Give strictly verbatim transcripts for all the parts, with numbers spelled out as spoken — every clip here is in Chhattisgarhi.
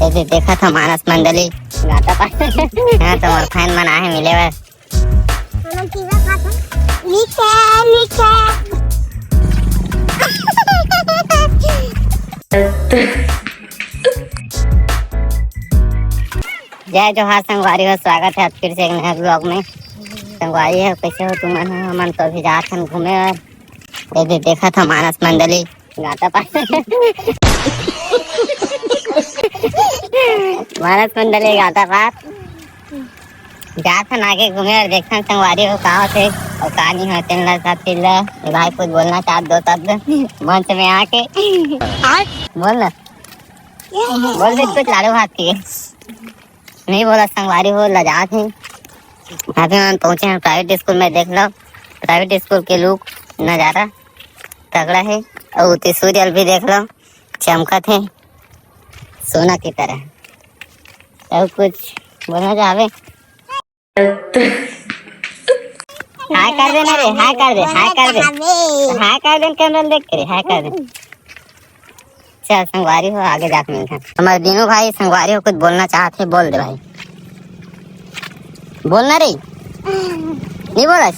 ये भी देखा था मानस मंडली। गाता पा। हाँ, तुम्हार फैन मन आहे मिले बर। मीठा, मीठा। जय जोहार संगवारी हो, स्वागत है आप फिर से एक नए ब्लॉग में। संगवारी हो, कैसे हो तुम मन हो? हमन तो अभी जात हन घूमे बर। ये भी देखा था मानस मंडली। गाता पा। मानस मंडली गाता पार। जात हन आगे घूमे और देखथन संगवारी हो का होथे और का नहीं होथे। मेरा साथ फिर ले, ये भाई कुछ बोलना चाहत दो शब्द मंच में आके। बोल ना। बोल दे कुछ लाड़ू हाथ के। नहीं बोला संगवारी हो, लजात है। अभी हम पहुंचे हैं प्राइवेट स्कूल में, देख लो प्राइवेट स्कूल के लुक नजारा। तगड़ा है। और उती सूर्य भी देख लो, चमकत है सोना की तरह। और कुछ बोलना चाहबे? हाय कर देना रे, हाय कर दे, हाय कर दे। हाय कर दे, कैमरा देख के रे, हाय कर दे। चल संगवारी हो, आगे जाके मिलते हैं। हमारे दीनू भाई संगवारी हो कुछ बोलना चाहते हैं, बोल दे भाई। बोलना रे। नहीं बोला।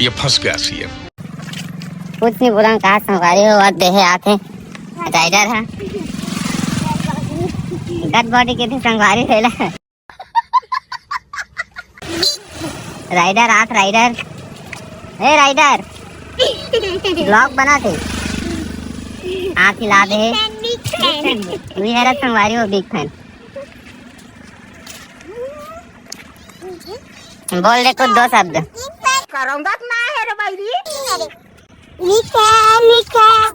ये फंस गया सीएम। कुछ नहीं बोला, कहा संगवारी हो, और देहे आते। राइडर है। गट बॉडी के थे संगवारी हो ला। राइडर आत, राइडर। ए राइडर। ब्लॉग बना थे। आत ही ला दे। वी है संगवारी हो, बिग फैन। बोल दे कुछ दो शब्द। करौंदा तो ना है रे बैरी। Week fan, week fan.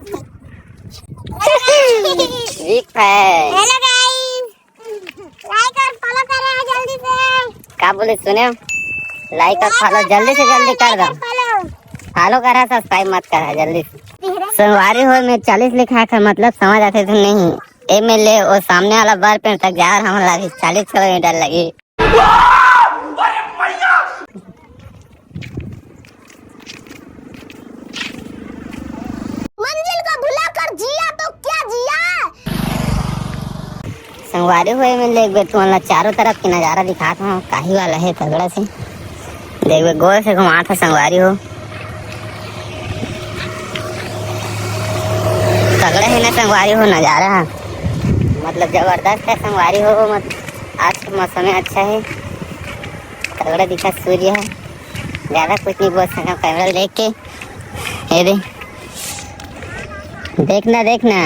Week fan. Hello guys, like और फॉलो करें जल्दी से। का बोले सुने? लाइक और फॉलो जल्दी से जल्दी कर दो। फॉलो करा, सब्सक्राइब मत करा जल्दी से। संगवारी हो में चालीस लिखा है, मतलब समझ आते थे नहीं। एमएलए और सामने वाला बार पेड़ तक जा रहा हूँ, लगी चालीस किलोमीटर लगी। मंजिल को भुलाकर जिया तो क्या जिया। संगवारी हो में ले एक बेर तुमन ला चारों तरफ के नजारा दिखात हूँ, काही वाला है तगड़ा से। देख बे, गोल से घुमात है संगवारी हो। तगड़ा है ना संगवारी हो नजारा, मतलब जबरदस्त है संगवारी हो। मत आज का मौसम है, अच्छा है, तगड़ा दिखा सूर्य है। ज्यादा कुछ नहीं बोल सकता कैमरा लेके। ये दे, देखना देखना।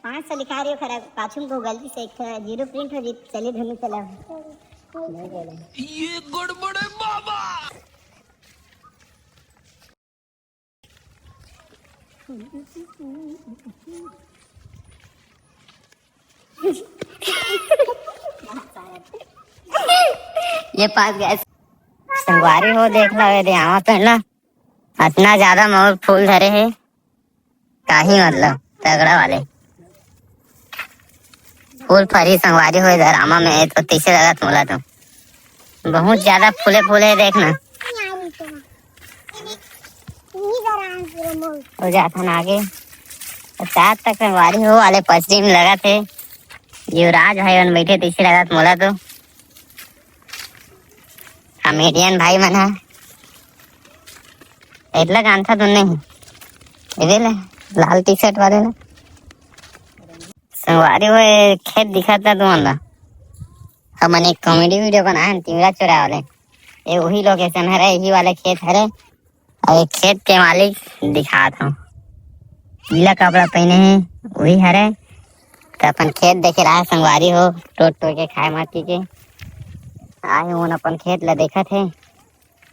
पाँच सौ लिखा रही हो, खरा पाछू को गलती से एक जीरो प्रिंट हो जी, चलिए धुन चला। ये गड़बड़ है बाबा। ये पास गए। संगवारी हो, देख लो, ये दे आवा पहला, इतना ज्यादा मौर फूल धरे है, काही मतलब तगड़ा वाले फूल फरी संगवारी हो इधर आमा में, तो तीसरे लगत मोला तो बहुत ज्यादा फूले फूले है, देखना। हो जात हन आगे। तो सात तक संगवारी हो वाले पचरी में लगत है। युवराज भाई मन बैठे तैसे लगत मोला तो। कॉमेडियन भाई मन ह। एतला जानता तो नहीं। एदे ले, लाल टी शर्ट वाले ले। संगवारी हो, खेत दिखत हे तुमन ला। हमन एक कॉमेडी वीडियो बनाए हन, तिंवरा चोराय वाले। ये वही लोकेशन हरे, यही वाले खेत हरे। अउ ये खेत के मालिक दिखात हूँ, पीला कपड़ा पहने हे, वही हरे। त अपन खेत देखे ला आए संगवारी हो, टोट टोट के खाए मत कीजिए। आए हूँ अपन खेत ला देखत हे।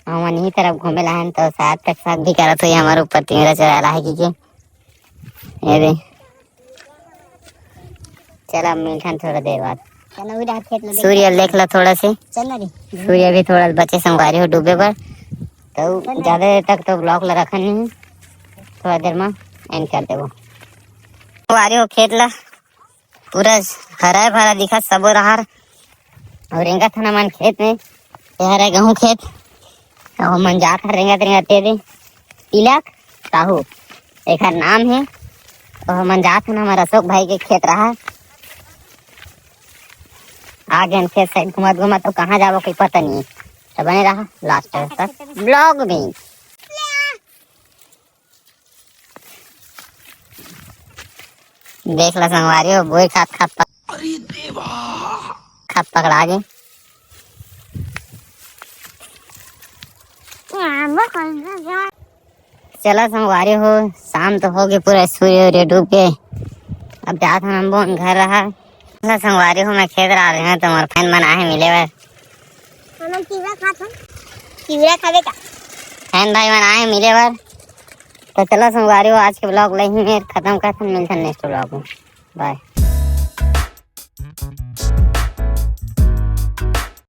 हमन इही तरफ घूमे ला हन, तो शायद तक साथ भी करत होही, हमर ऊपर तिंवरा चोराय ला हे कीजिए। ये दे। चल, अब मिलथन थोड़ा देर बाद। चल, अभी रात खेत में सूर्य देख ला थोड़ा से। चल ना रे। सूर्य भी थोड़ा बचे संगवारी हो डूबे बर। तो चल ना। ज्यादा देर तक तो ब्लॉग ला रखन नहीं, थोड़ा देर में एंड कर देबो। संगवारी हो खेत ला पूरा हरा भरा दिखत सबो रहर। अउ रेंगत हन हमन खेत में, ये हरे गहूं खेत। अउ हमन जात हन रेंगत रेंगत, ये दे तिलक, साहू एकर नाम हे। तो हमन जात हन हमर अशोक भाई के खेत रहा। आ गेन खेत side घूमत घूमत, तो कहाँ जाबो कोई पता नहीं। तो बने रहा last तक vlog में। देख ला संगवारी हो, बोई खात खात पक-, अरे देवा। खात पकड़ा गे। चला संगवारी हो, शाम तो हो गे, पूरा सूर्य उर्य डूब गे। अब जात हन हम बोन घर रहा। चला संगवारी हो, मैं खेत रहा रहे हैं, तो मोर friend मन आए हे मिले बर। हमन चिवड़ा खात हन। चिवड़ा खाबे का? Friend भाई मन आए हे मिले बर। तो चला संगवारी हो, आज के vlog ला इही मेर खतम करथन, मिलथन next vlog में। Bye।